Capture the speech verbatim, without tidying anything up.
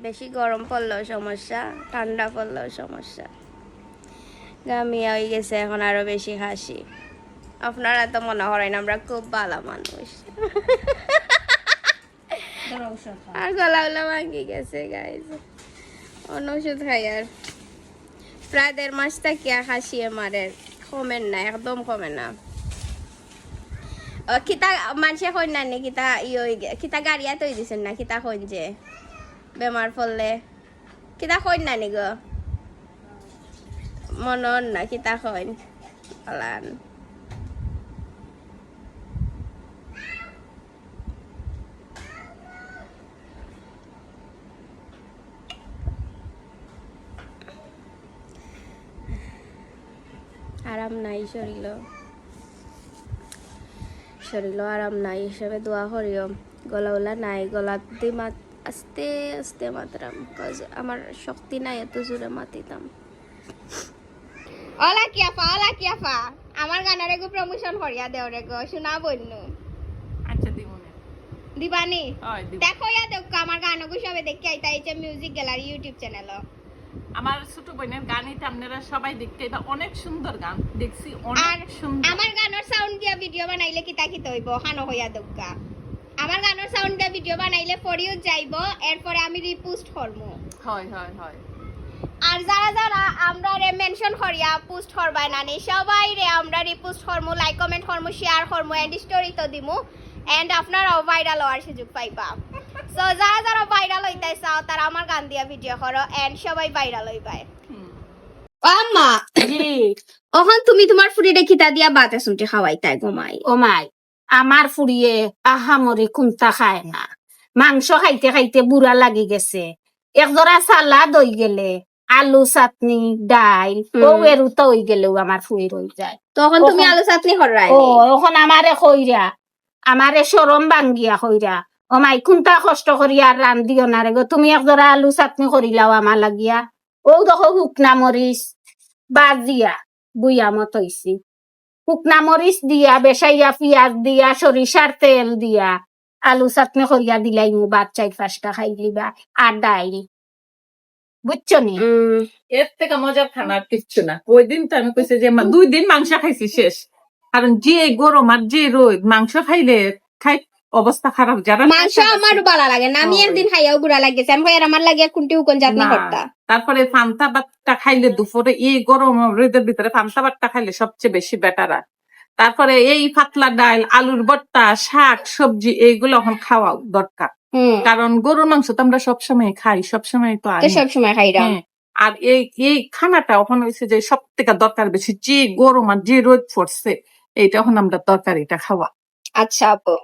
বেশি গরম পড়লেও সমস্যা, ঠান্ডা পড়লেও সমস্যা। গামিয়া হয়ে গেছে এখন আরো বেশি খাসি। আপনারা তো মনে করেন আমরা খুব ভালো মানুষ। আর গলা উলা ভাঙি গেছে, গাইস। অন্য ওষুধ খাই আর। প্রায় দেড় মাস থাকিয়া খাসিয়ে মারের, কমের না, একদম কমে না। ও, কিতা মানষে কইন না নি, কিতা ইয়ে হই গে-, কিতা গাড়িয়া তৈ দিছেন না, কিতা কইন যে বেমার পড়লে, কিতা কইন না নি গো, মনন না, কিতা কইন, আলান। আরাম নাই শরীরও, শরীরও আরাম নাই, হিসাবে দোয়া করিও। গলা উলা নাই, গলা দি মাত আস্তে আস্তে মাতরাম, 'cause আমার শক্তি নাই এত জোরে মাতিতাম। ওলা কিয়াফা, ওলা কিয়াফা, আমার গানর এগু প্রমোশন করিয়া দেও রে গো, শোনা বন্যু। আচ্ছা, দিমুনে। দিবানি? হয়, দিব। দেখো ইয়া দেখো, আমার গানগু সবে দেখি আইতা, এই যে মিউজিক গ্যালারি YouTube চ্যানেল। আমার ছোট বোনের গান এটা আপনারা সবাই দেখতে, এটা অনেক সুন্দর গান, দেখছি, অনেক আর সুন্দর। আমার গানর সাউন্ড দিয়া ভিডিও বানাইলে কিতা কিতা হইব, হানো হইয়া দৌকা। আমার গানর সাউন্ড দিয়া ভিডিও বানাইলে ফরিও যাইব, এরপরে আমি রিপোস্ট করমু। হয়, হয়, হয়। আর যারা যারা আমরারে মেনশন করিয়া পোস্ট করবায় নানি, সবাইরে আমরা রিপোস্ট করমু, লাইক কমেন্ট করমু, শেয়ার করমু, এন্ড স্টোরি তো দিমু, এন্ড আপনারাও ভাইরাল হওয়ার সুযোগ পাইবা। সো যারা যারা ভাইরাল হইতে চাও, তারা আমার গান দিয়া ভিডিও করো, এন্ড সবাই ভাইরাল হইবায়। হুম। ও আম্মা, জি। অখন তুমি তোমার ফুরিরে কিতা দিয়া ভাত এসুমটি খাওয়াইতায় গো মাই? ও মাই, আমার ফুরিয়ে আহামরি কুন্তা খায় না, মাংস খাইতে খাইতে বুড়া লাগি গেছে। এক জোড়া সালাদ হই গেলে, আলু, চাটনি, ডাইল, হুম। ও এরুতা হই গেলেও আমার ফুরির হই যায়। তখন তুমি অখন আলু চাটনি কররায় ও, নি? অখন আমারে কইরা, আমারে শরম ভাঙ্গিয়া কইরা, "ও মাই, কুন্তা কষ্ট করি আর রান্দিও না রে গো, তুমি এক জোড়া আলু চাটনি করিলাও আমার লাগিয়া।" ও দেখো হুকনা মরিচ বাজিয়া বুয়া মত হইছি। হুকনা মরিচ দিয়া, বেশাইয়া পিয়াজ দিয়া, সরিষার তেল দিয়া, আলু চাটনি করিয়া দিলাইমু, ভাত চাইর পাঁচটা খাইলিবা, আর ডাইল। বুঝছো নি? উম। এর থেকে মজার খানা আর কিচ্ছু না। ওই দিন তো আমি কইছি যে মা-, দুই দিন মাংস খাইছি শেষ। কারণ যে গরম আর যে রোদ, মাংস খাইলে খাই অবস্থা খারাপ। যারা মাংস খাইতে আমারও পারছে। ভালা লাগে না, আমি হয়। একদিন খাইয়াও বুড়া লাগেছে। আমি কই, "আর আমার লাগিয়া কুন্টি হুকন চাটনি না। করতা?" তারপরে পান্তা ভাতটা খাইলে দুপুরে এই গরম রোদের ভিতরে পান্তা ভাতটা খাইলে সবচেয়ে বেশি বেটার। আর তারপরে এই পাতলা ডাইল, আলুর ভর্তা, শাক, সবজি এইগুলো এখন খাওয়া দরকার। হুম। কারণ গরুর মাংস তো আমরা সবসময় খাই, সবসময় তো তো আনি। সবসময় খাইরাম। হ্যাঁ। আর এই, এই খানাটা এখন হইছে যে সব থেকে দরকার বেশি, যে গরম আর যে রোদ পড়ছে, এইটা এখন আমরা দরকার এটা খাওয়া। আচ্ছা আপু।